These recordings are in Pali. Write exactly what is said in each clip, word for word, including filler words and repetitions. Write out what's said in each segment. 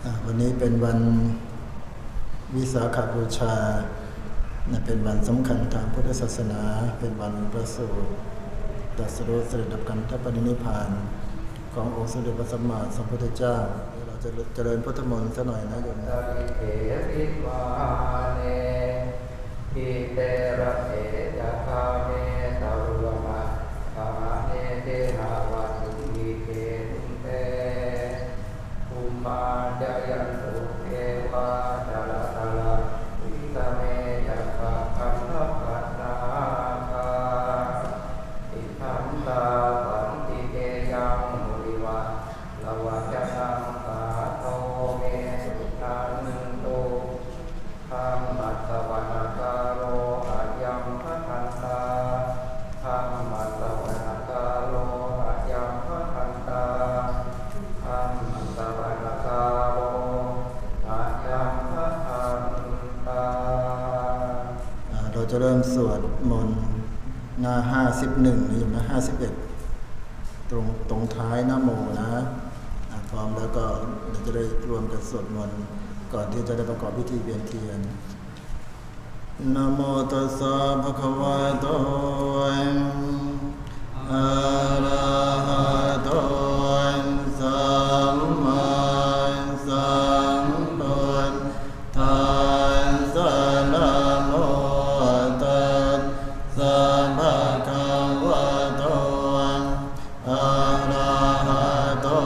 อ่า วันนี้เป็นวันวิสาขบูชา นะ เป็นวันสำคัญทางพุทธศาสนา เป็นวันประสูติตรัสรู้เสด็จดับขันธปรินิพพาน ขององค์สมเด็จพระสัมมาสัมพุทธเจ้า เดี๋ยวเราจะเจริญพุทธมนต์สักหน่อยนะโยมนะ Dīpe raṭṭhe ca gāme taruvanagahane gehavatthumhi khette bhummā cāyantu devā jalathalavisame yakkhagandhabbanāgā tiṭṭhantā santike yaṃ muniva ravacanaṃ sādhavo me suṇantu. Dhammassavanakālo ayambhadantā. Dhammassavanakālo ayambhadantā. Dhammassavanakālo ayambhadantā. อ่า เราจะเริ่มสวดมนต์หน้า ห้าสิบเอ็ด นะโยมนะ ห้าสิบเอ็ด ตรง ตรงท้ายนะโมนะ อ่ะ พร้อมแล้วก็เดี๋ยวจะได้รวมกันสวดมนต์ ก่อนที่จะได้ประกอบพิธีเวียนเทียน Namo tassa bhagavato arahato sammāsambuddhassa. Namo tassa bhagavato arahato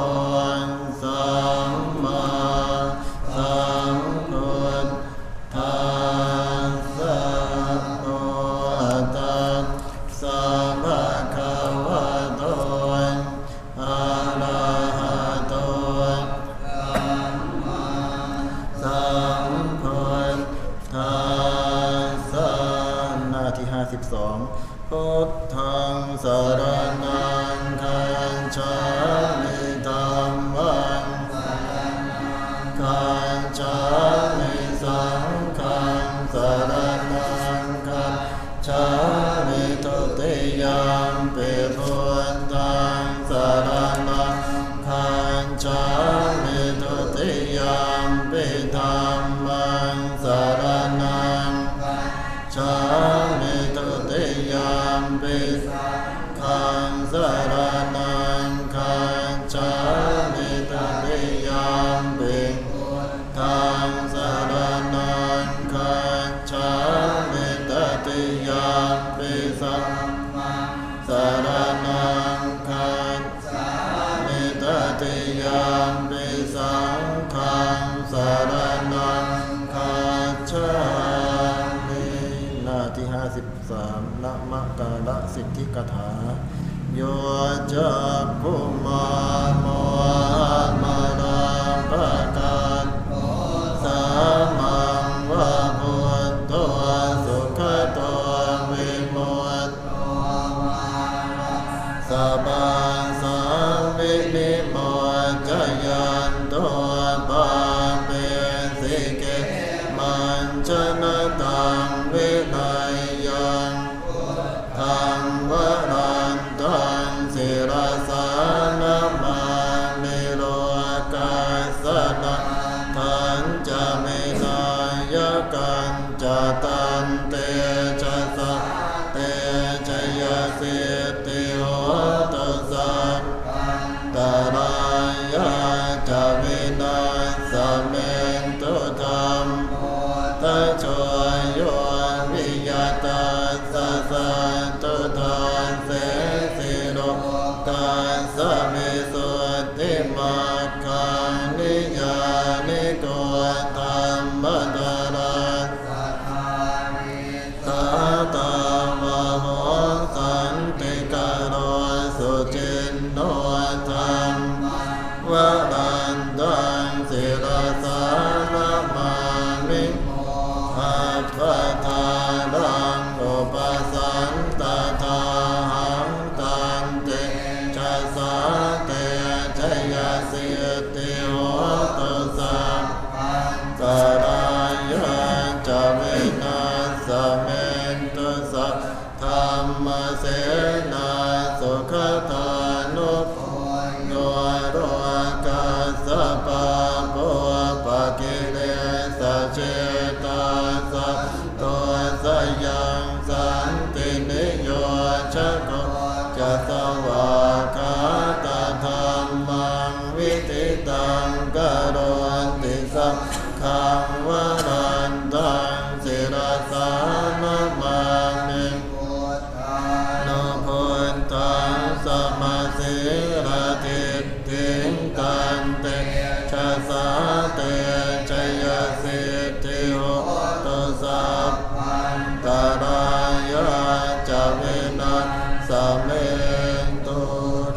sammāsambuddhassa. Namo tassa bhagavato arahato sammāsambuddhassa. หน้าที่ ห้าสิบสอง Buddhaṃ saraṇaṃ gacchāmi. Dhammaṃ saraṇaṃ gacchāmi. Saṅghaṃ saraṇaṃ gacchāmi. Dutiyampi buddhaṃ saraṇaṃ gacchāmi. Dutiyampi dhammaṃ saraṇaṃ gacchāmi. Dutiyampi saṅghaṃ saraṇaṃ gacchāmi. Tatiyampi buddhaṃ saraṇaṃ gacchāmi. Tatiyampi dhammaṃ saraṇaṃ gacchāmi. Tatiyampi saṅghaṃ saraṇaṃ gacchāmi. หน้าที่ ห้าสิบสาม นมการสิทธิคาถา Yo cakkhumā mohamalāpakaṭṭho, sāmaṃ va buddho sugato vimutto, mārassa pāsā vinimocayanto, pāpesi khemaṃ janataṃ vineyyaṃ. Buddhaṃ varantaṃ sirasā namāmi, lokassa nāthañca vināyakañca, tantejasā te jayasiddhi hotu, sabbantarāyā ca vināsamentu. Dhammo dhajo yo viya tassa satthu, dassesi lokassa visuddhimaggaṃ, niyyāniko dhammadharassa dhārī, sātāvaho santikaro suciṇṇo. Dhammaṃ varantaṃ sirasā namāmi, mohappadālaṃ upasantadāhaṃ, tantejasā te jayasiddhi hotu, sabbantarāyā ca vināsamentu. Saddhammasenā sugatānugo yo, lokassa pāpū viditaṃ karonti, saṅghaṃ varantaṃ sirasā namāmi. Buddhānubuddhaṃ samasīladiṭṭhiṃ, tantejasā te jayasiddhi hotu, sabbantarāyā ca vināsamentu.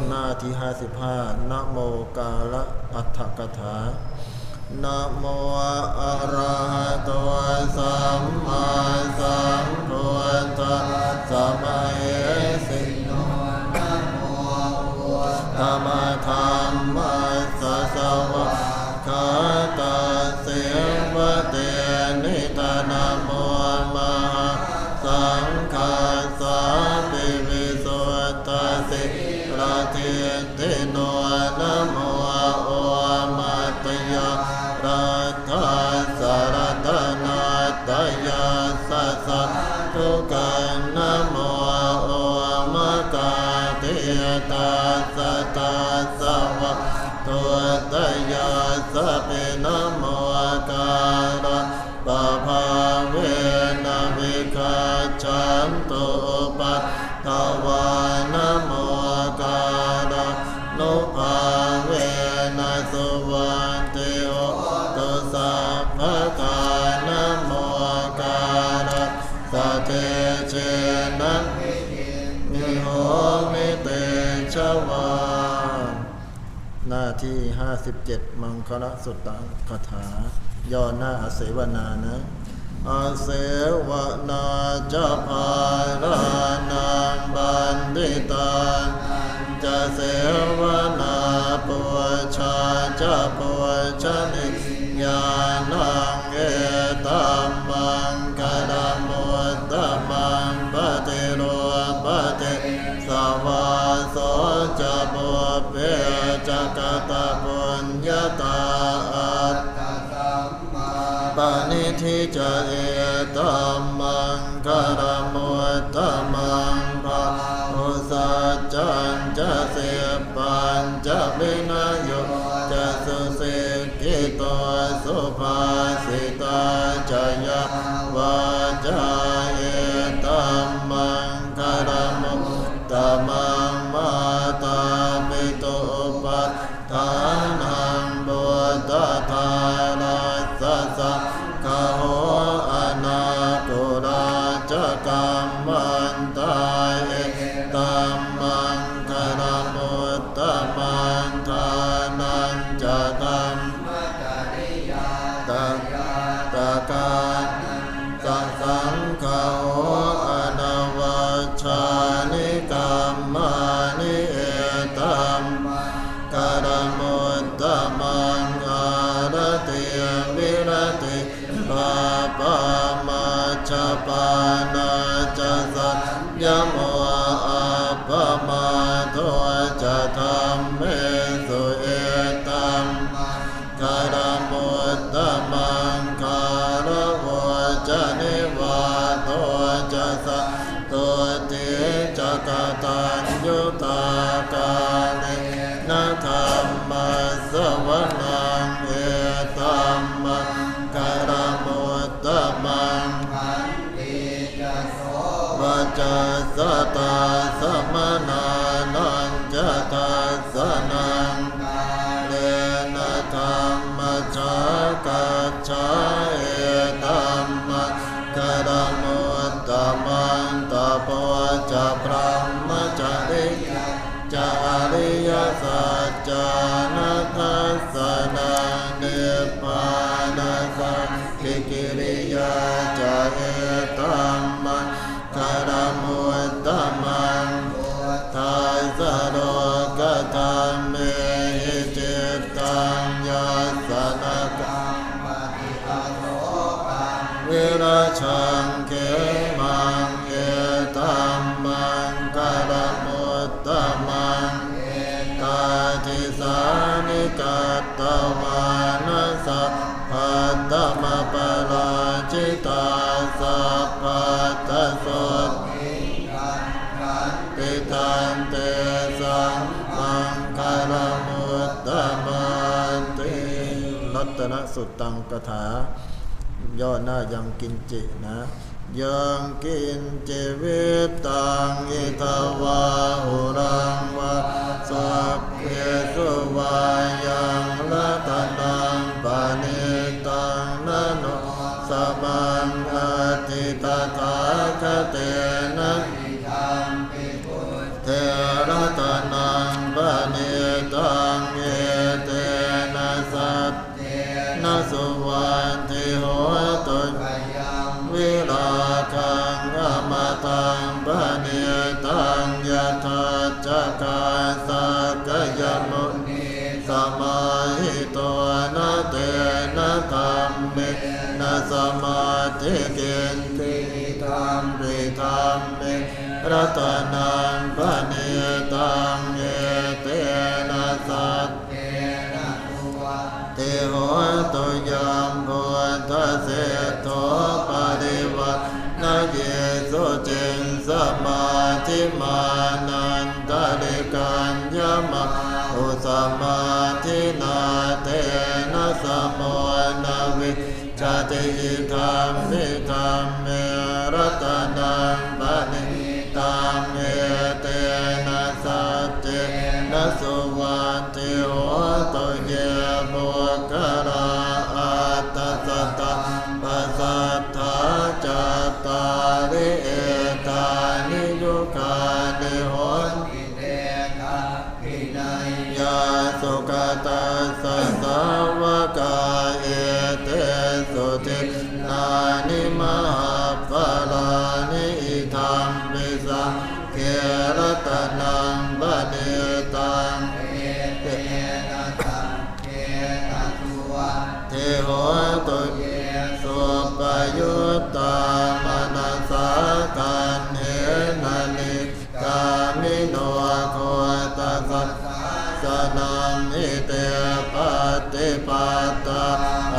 หน้าที่ ห้าสิบห้า นะโมการะอัฏฐกถา Namo arahato sammāsambuddhassa mahesino. Namo uttamadhammassa svākkhātasseva tenidha. Namo mahāsaṅghassāpi visuddhasīladiṭ ṭhino. Namo omātyāraddhassa ratanattayassa sādhukaṃ. Namo omakātītassa tassa vatthuttayassapi. Namo kāra pabhāvena vigacchantu upaddavā. Namo kārānubhāvena suvatthi hotu sabbadā. Namo kārassa tejena vidhimhi homi tejavā. หน้าที่ ห้าสิบเจ็ด มังคลสุตตคาถา ย่อหน้า อาเสวนานะ Asevanā ca bālānaṃ, paṇḍitānañca sevanā, pūjā ca pūjanīyānaṃ, etam maṅgalam uttamaṃ. Paṭirūpadesavāso ca, pubbe ca katapuññatā, attasammāpaṇidhi ca, etam maṅgalam uttamaṃ. Bāhusaccañca sippañca, vinayo ca susi kkhito, subhāsitā ca yā vācā, etam maṅgalam uttamaṃ. Mātāpituupaṭṭhānaṃ, puttadārassa saṅgaho, anākulā ca kammantā, etam maṅgalam uttamaṃ. Dānañca dhammacariyā ca, ñātakānañca saṅgaho, anavajjāni kammāni, etam maṅgalam uttamaṃ. Āratī viratī pāpā, majjapānā ca saññamo, appamādo ca dhammesu, etam maṅgalam uttamaṃ. Gāravo ca nivāto ca, santuṭṭhī ca kataññutā, kālena dhammassavanaṃ, etam maṅgalam uttamaṃ. Khantī ca sovacassatā, samaṇānañca dassanaṃ, kālena dhammasākacchā, etam maṅgalam uttamaṃ. Tapo ca brahmacariyañca, ariyasaccāna dassanaṃ, nibbānasacchikiriyā ca, etam maṅgalam uttamaṃ. Phuṭṭhassa lokadhammehi, cittaṃ yassa na kampati, asokaṃ virajaṃ khemaṃ, etam maṅgalam uttamaṃ. Etādisāni katvāna, sabbatthamaparājitā, sabbattha sotthiṃ gacchanti, tan tesaṃ maṅgalam uttamaṃ. Ratana Suttaṃ คาถา ย่อหน้า Yaṃ kiñci นะ Yaṃ kiñci vittaṃ idha vā huraṃ vā saggesu vā yaṃ ratanaṃ paṇītaṃ na no samaṃ atthi tathāgatena idampi buddhe ratanaṃ paṇītaṃ etena saccena suvatthi hotu. Khayaṃ virāgaṃ amataṃ paṇītaṃ yadajjhagā sakyamunī samāhito na tena dhammena samatthi kiñci idampi dhamme ratanaṃ paṇītaṃ etena saccena suvatthi hotu. Yaṃ buddhaseṭṭho parivaṇṇayī suciṃ samādhimānantarikaññamāhu samādhinā tena samo na vijjati idampi dhamme ratanaṃ paṇītaṃ etena saccena suvatthi hotu. Ye puggalā aṭṭha sataṃ pasatthā cattāri etāni yugāni honti te dakkhiṇeyyā sugatassa sāvakā etesu dinnāni mahapphalāni idampi saṅghe ratanaṃ paṇītaṃ etena saccena suvatthi hotu. Ye suppayuttā manasā daḷhena nikkāmino guttassa sāsanamhi te pattipattā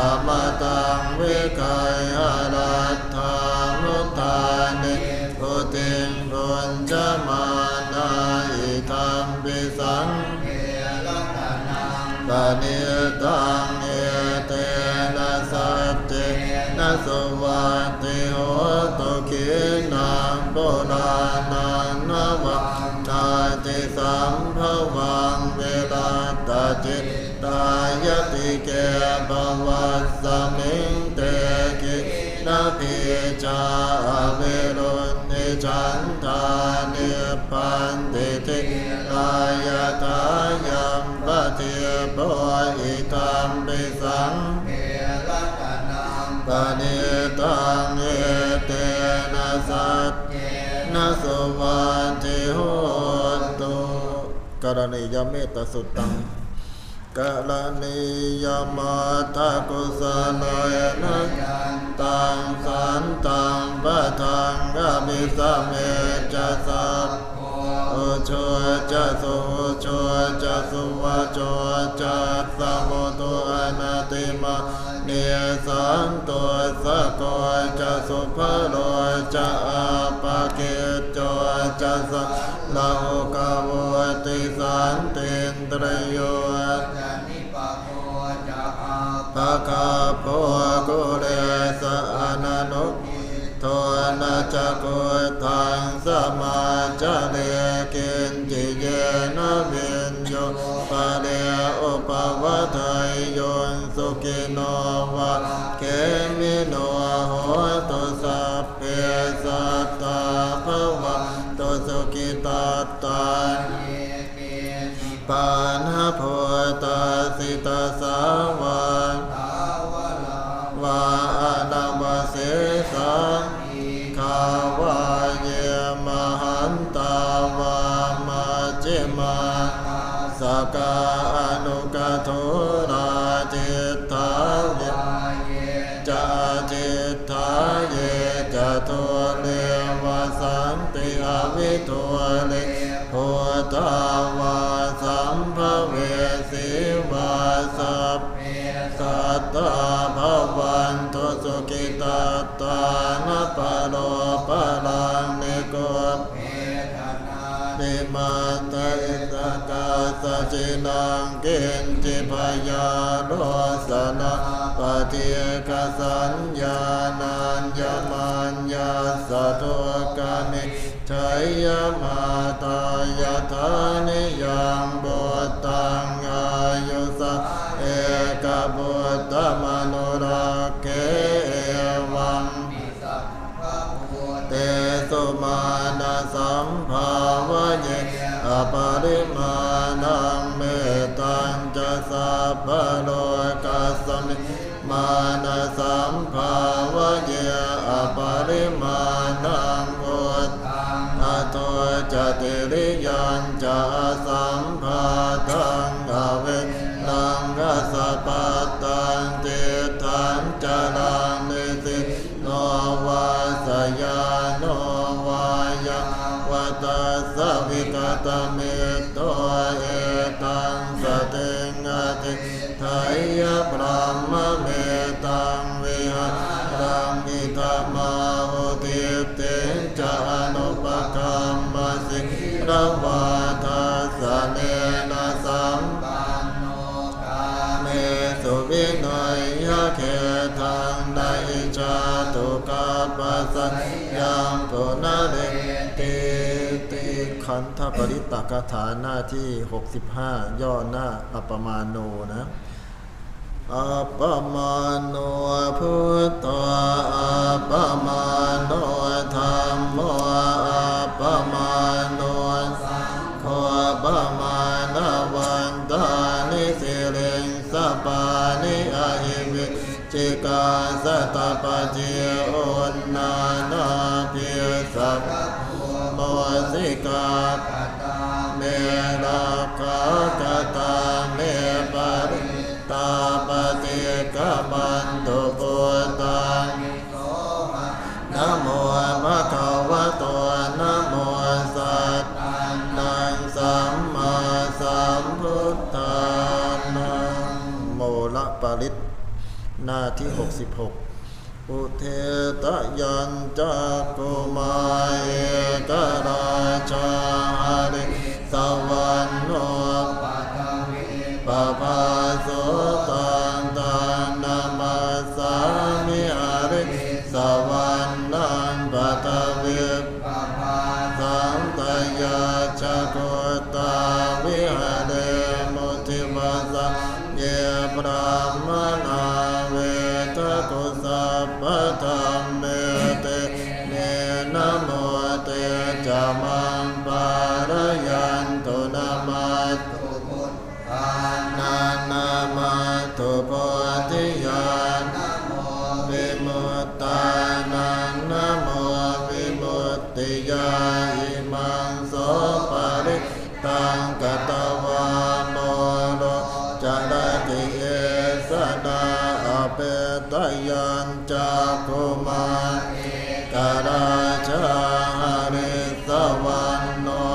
amataṃ vigayha laddhā mudhā nibbutiṃ bhuñjamānā idampi saṅghe ratanaṃ paṇītaṃ etena saccena suvatthi hotu. Khīṇaṃ purāṇaṃ navaṃ natthi sambhavaṃ virattacittāyatike bhavasmiṃ te khīṇabījā aviruḷhichandā nibbanti dhīrā yathāyampadīpo idampi saṅghe ratanaṃ paṇītaṃ etena saccena suvatthi hotu. Karaṇīyam Mettasuttaṃ. Karaṇīyamatthakusalena yantaṃ santaṃ padaṃ abhisamecca sabbo ujū ca suhujū ca suvaco cassa mudu anatimā nī santussako ca subharo ca appakicco ca sallahukavutti santindriyo ca nipako ca appagabbho kulesu ananugiddho na ca khuddaṃ samācare kiñci yena viññū pare upavadeyyuṃ. Sukhino vā khemino hontu sabbe sattā bhavantu sukhitattā. Ye keci pāṇabhūtatthi tasā vā thāvarā vā anavasesā dīghā vā ye mahantā vā majjhimā rassakā aṇukathūlā diṭṭhā vā ye ca adiṭṭhā ye ca dūre vasanti avidūre bhūtā vā sambhavesī vā sabbe sattā bhavantu sukhitattā. Na paro paraṃ nikubbetha nāti mattha issakā saci naṃ kiñci byārosanā paṭīghasaññā nāññamaññassa dukkhamiccheyya. Mātā yathā niyaṃ puttaṃ āyusā ekaputtamanurakkhe, evampi sabbabhūtesu mānasambhāvaye aparimāṇaṃ. Mettañca sabbalokasmiṃ mānasambhāvaye aparimāṇaṃ, uddhaṃ adho ca tiriyañca asambādhaṃ averaṃ asapattaṃ. Tiṭṭhañcaraṃ nisinno vā sayāno vā yāvatassa vigatamiddho, etaṃ satiṃ adhiṭṭheyya brahmametaṃ vihāraṃ idhamāhu. Diṭṭhiñca anupagamma sīlavā dassanena sampanno, kāmesu vineyya gedhaṃ na hi jātu gabbhaseyyaṃ punaretīti. ขันธปริตตคาถาหน้าที่ หกสิบห้า ย่อหน้าอัปปมาโณนะ Appamāṇo buddho, appamāṇo dhammo, appamāṇo saṅgho, pamāṇavantāni siriṃsapāni, ahi vicchikā satapadī uṇṇānābhī sarabū mūsikā. Katā me rakkhā, katā me parittā, paṭikkamantu bhūtāni. Namo bhagavato, namo sattannaṃ sammāsambuddhānaṃ. โมลปริตร หน้าที่ หกสิบหก Udetayañcakkhumā ekarājā harissavaṇṇo paṭhavippabhāso, taṃ taṃ namassāmi harissavaṇṇaṃ paṭhavippabhāsaṃ, tayajja guttā viharemu divasā. Ye brāhmaṇā vedagu sabbadhamme, te me namo, te ca maṃ pālayantu. Namatthu buddhānaṃ, namatthu bodhiyā, namo vimuttānaṃ, namo vimuttiyā. Imaṃ so pari taṃ katvā moro carati esanā. Apetayañcakkhumā ekarājā harissavaṇṇo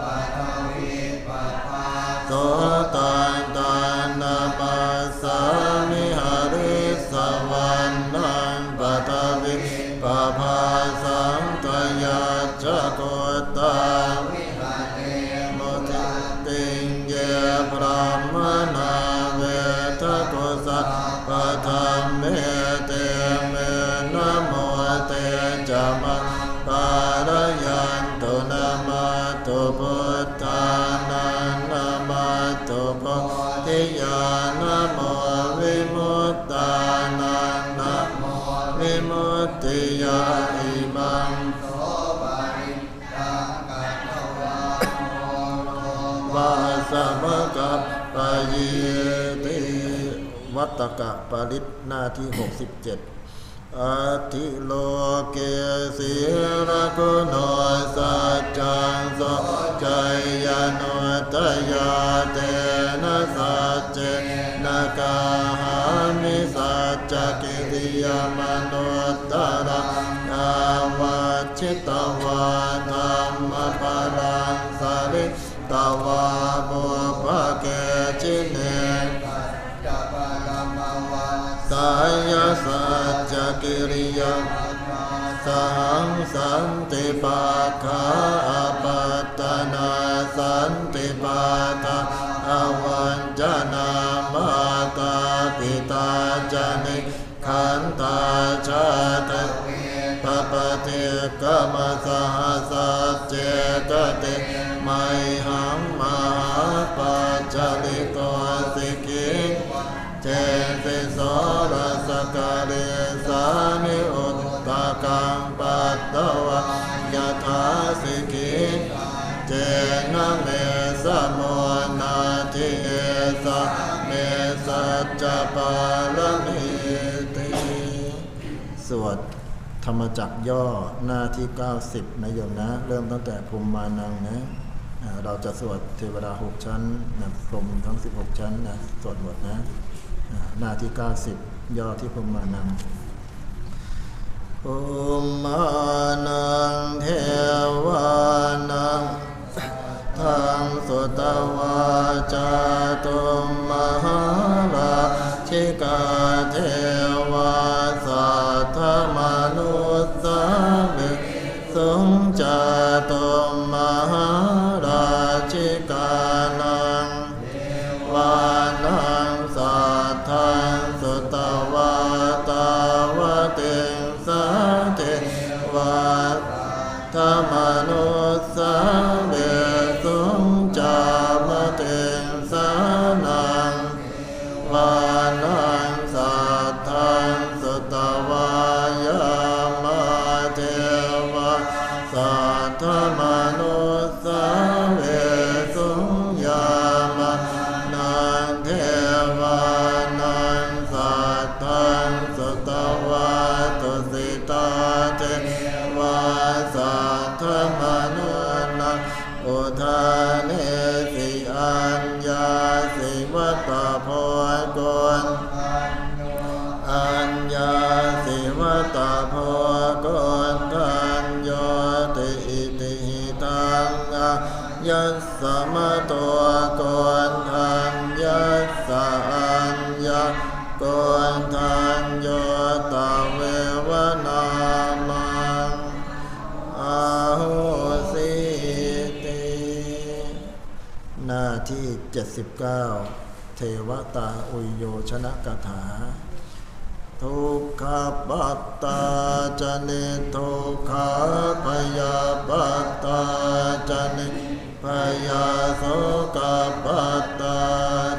paṭhavippabhāso, taṃ taṃ namassāmi harissavaṇṇaṃ paṭhavippabhāsaṃ, tayajja guttā viharemu nirattiṃ. Ye brāhmaṇā vedagu sabbadhamme, te me namo, te ca maṃ pālayantu. Namatthu buddhānaṃ, namatthu bodhiyā, namo vimuttānaṃ, namo vimuttiyā. Imaṃ so parittaṃ katvā moro vāsamakappayīti. วัตตกปริตร หน้าที่ หกสิบเจ็ด Atthi loke sīlaguṇo saccaṃ soceyyanuddayā, tena saccena kāhāmi saccakiriyamanuttaraṃ. Āvajjitvā dhammabalaṃ sari tvā pubbake jine, saccabalamavassāya saccakiriya sahaṃ, santi pākkhā apattanā, santi pādā avañcanā, mātā pitā ca nikkhantā, jātaveda paṭikkama. Saha sacce kate mayhaṃ, mahāpajjalito sikhī, cesi soḷasa karīsāni, udakaṃ patvā yathā sikhī, tañcena me samo natthi, esā me saccapāramīti. สวดธรรมจักรย่อหน้าที่ 90 นะโยมนะ เริ่มตั้งแต่ Brahmānaṃ นะ อ่า เราจะสวดเทวดาหกชั้นนะ พรหมทั้ง 16 ชั้นนะ สวดหมดนะ อ่า หน้าที่ 90 ย่อที่ Brahmānaṃ. Brahmānaṃ devānaṃ saddaṃ sutvā, cātummahārājikā devā saddamanussāvesuṃ. Cātummahārājikānaṃ devānaṃ saddaṃ sutvā, tāvatiṃsā devā saddamanussāvesuṃ. Yāmatiṃsānaṃ devānaṃ saddaṃ sutvā, yāmā devā saddamanussāvesuṃ. Yāmānaṃ devānaṃ saddaṃ sutvā, tusitā devā saddamanussāvesuṃ. Udānesi aññāsi vata bho koṇḍañño, aññāsi vata bho koṇḍaññoti. Itihidaṃ āyasmato koṇḍaññassa aññākoṇḍañño tveva nāmaṃ ahosīti. หน้าที่ 79 เทวตาอุยโยชนคาถา Dukkhappattā ca niddukkhā, bhayappattā ca nibbhayā, sokappattā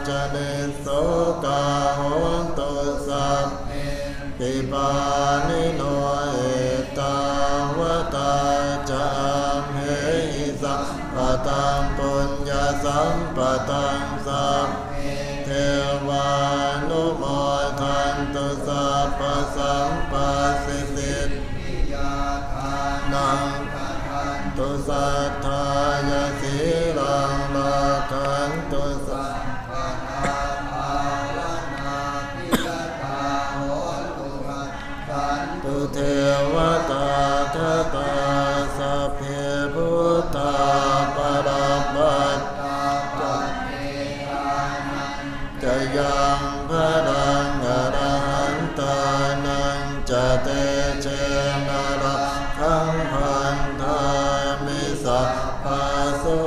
ca nissokā, hontu sabbe pi pāṇino. Ettāvatā ca amhehi sambhataṃ puññasampadaṃ sabbe devānumodantu sabbasampattisiddhiyā. Dānaṃ dadantu saddhāya, sīlaṃ rakkhantu sabbadā, bhāvanābhiratā hontu, gacchantu devatāgatā. Sabbe buddhā balappattā, paccekānañca yaṃ balaṃ, arahantānañca tejena, rakkhaṃ bandhāmi sabbaso.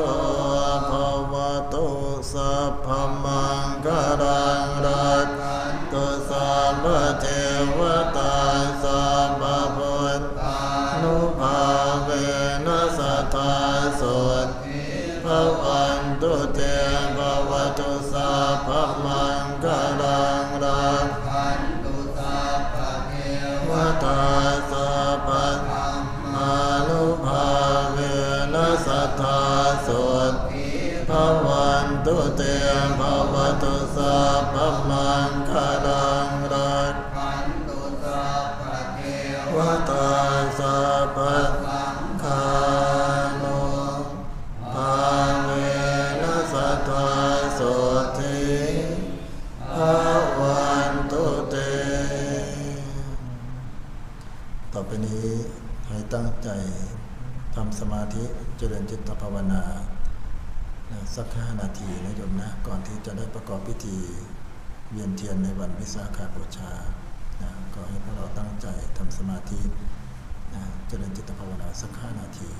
Bhavatu sabbamaṅgalaṃ, rakkhantu sabbadevatā, sabbabuddhānubhāvena, sadā sotthī bhavantu te. Bhavatu sabbamaṅgalaṃ, rakkhantu sabbadevatā, sabbadhammānubhāvena, sadā sotthī bhavantu te. Bhavatu sabbamaṅgalaṃ, rakkhantu sabbadevatā, sabbasaṅghānubhāvena, sadā sotthī bhavantu te. ต่อไปนี้ให้ตั้งใจทำสมาธิเจริญจิตภาวนานะ สักห้านาทีนะโยมนะ ก่อนที่จะได้ประกอบพิธีเวียนเทียนในวันวิสาขบูชานะ ขอให้พวกเราตั้งใจทำสมาธิน เจริญจิตภาวนาสักห้านาที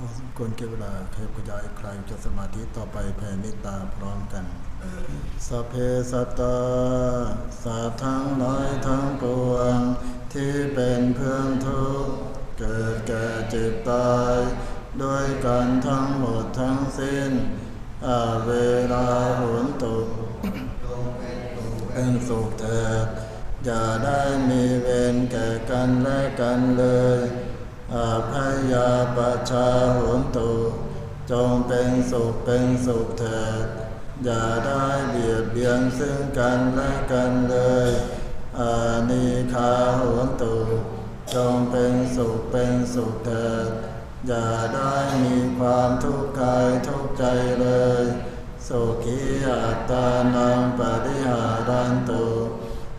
พอสมควรแก่เวลา ขยับขยายคลายจากสมาธิต่อไป แผ่เมตตาพร้อมกัน Sabbe sattā สัตว์ทั้งหลายทั้งปวง ที่เป็นเพื่อนทุกข์ เกิดแก่เจ็บตาย ด้วยกันทั้งหมดทั้งสิ้น averā hontu เป็นสุขเถิด อย่าได้มีเวรแก่กันและกันเลย abyāpajjhā hontu จงเป็นสุขเป็นสุขเถิด อย่าได้เบียดเบียนซึ่งกันและกันเลย anīghā hontu จงเป็นสุขเป็นสุขเถิด อย่าได้มีความทุกข์กายทุกข์ใจเลย sukhī attānaṃ pariharantu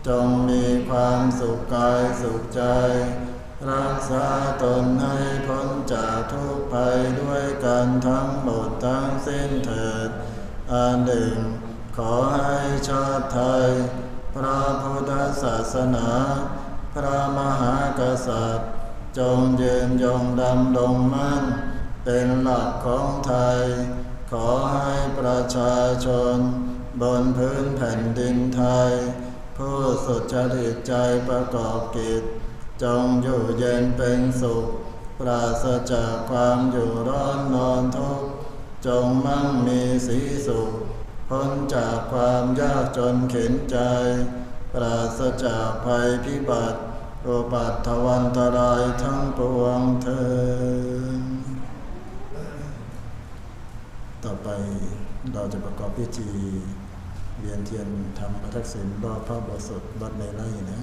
จงมีความสุขกายสุขใจ รักษาตนให้พ้นจากทุกข์ภัยด้วยกันทั้งหมดทั้งสิ้นเถิด อันหนึ่ง ขอให้ชาติไทย พระพุทธศาสนา พระมหากษัตริย์ จงยืนยงดำรงมั่น เป็นหลักของไทย ขอให้ประชาชน บนพื้นแผ่นดินไทย ผู้สุจริตใจประกอบกิจ จงอยู่เย็นเป็นสุข ปราศจากความอยู่ร้อนนอนทุกข์ จงมั่งมีสีสุข พ้นจากความยากจนเข็ญใจ ปราศจากภัยพิบัติ อุปัทวันตรายทั้งปวงเทอญ ต่อไปเราจะประกอบพิธีเวียนเทียนทำพระทักษิณรอบพระอุโบสถวัดในไร่นะ